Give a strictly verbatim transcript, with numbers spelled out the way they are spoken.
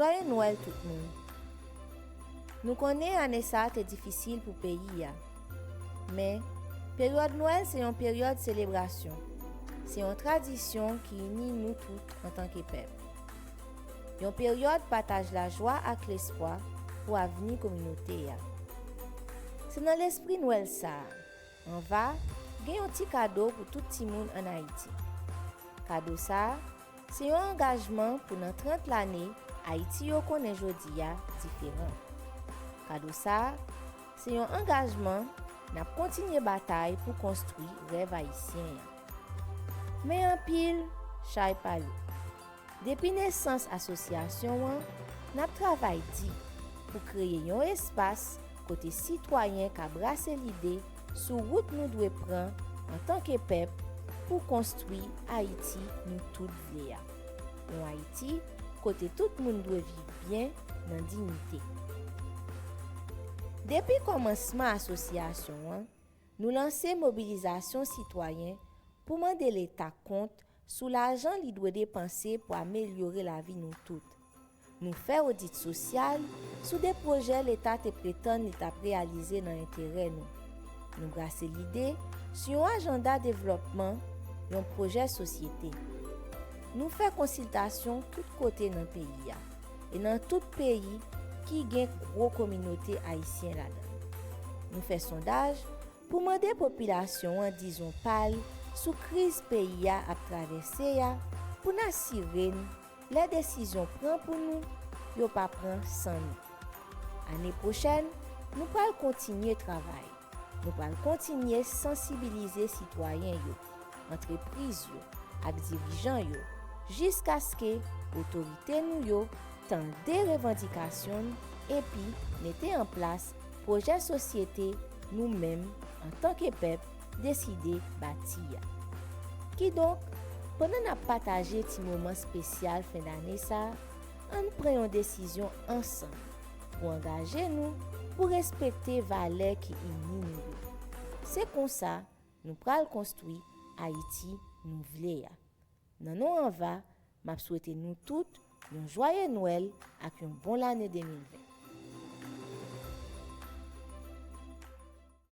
Jwaye Nwèl tout moun. Nou konnen ane sa a te difisil pou peyi a. Men, peryòd Nwèl se yon peryòd selebrasyon. Se yon tradisyon ki ini nou tout antanke pèp. Yon peryòd pataj lajwa ak lespwa pou avni kominote a. Se nan lespri Nwèl sa a, anva, gen yon ti kado pou tout timoun ann Ayiti. Kado sa a, se yon angajman pou nan trant lane, Ayiti yo konnen jodi a diferan. Kado sa a, se yon angajman n ap kontinye batay pou konstwi rèv ayisyen an. Men anpil chay pa lou. Depi nesans asosyasyon an, n ap travay di pou kreye yon espas kote sitwayen ka brase lide sou wout nou dwe pran antanke pèp pou konstwi Ayiti nou tout vle a. Yon Ayiti kote tout moun dwe viv byen nan diyite. Depi kòmansman asosyasyon an, nou lanse mobilizasyon sitwayen pou mande Leta kont sou lajan li dwe depanse pou amelyore lavi nou tout. Nou fè odit sosyal sou de pwojè Leta te pretann li t ap reyalize nan enterè nou. Nou brase lide sou yon ajanda devlòpman, yon pwojè sosyete. Nou fè konsiltasyon tout kote nan peyi a, e nan tout peyi ki gen gwo kominote ayisyen ladan l. Nou fè sondaj pou mande popilasyon an dizon pa l sou kriz peyi a ap travèse a, pou n asire n lè desizyon pran pou nou, yo pa pran san nou. Ane pwochèn, nou pral kontinye travay. Nou pral kontinye sansibilize sitwayen yo, antrepriz yo, ak dirijan yo, jiskaske otorite nou yo tande revandikasyon n epi mete an plas pwojè sosyete nou menm, antanke pèp, deside bati a. Kidonk, pandan n ap pataje ti moman espesyal fen dane sa a, ann pran yon desizyon ansanm pou angaje nou pou respekte valè ki ini nou yo. Se konsa nou pral konstwi Ayiti nou vle a. Nan non Anva, m ap swete nou tout yon jwaye Nwèl ak yon bon lane de mil ven.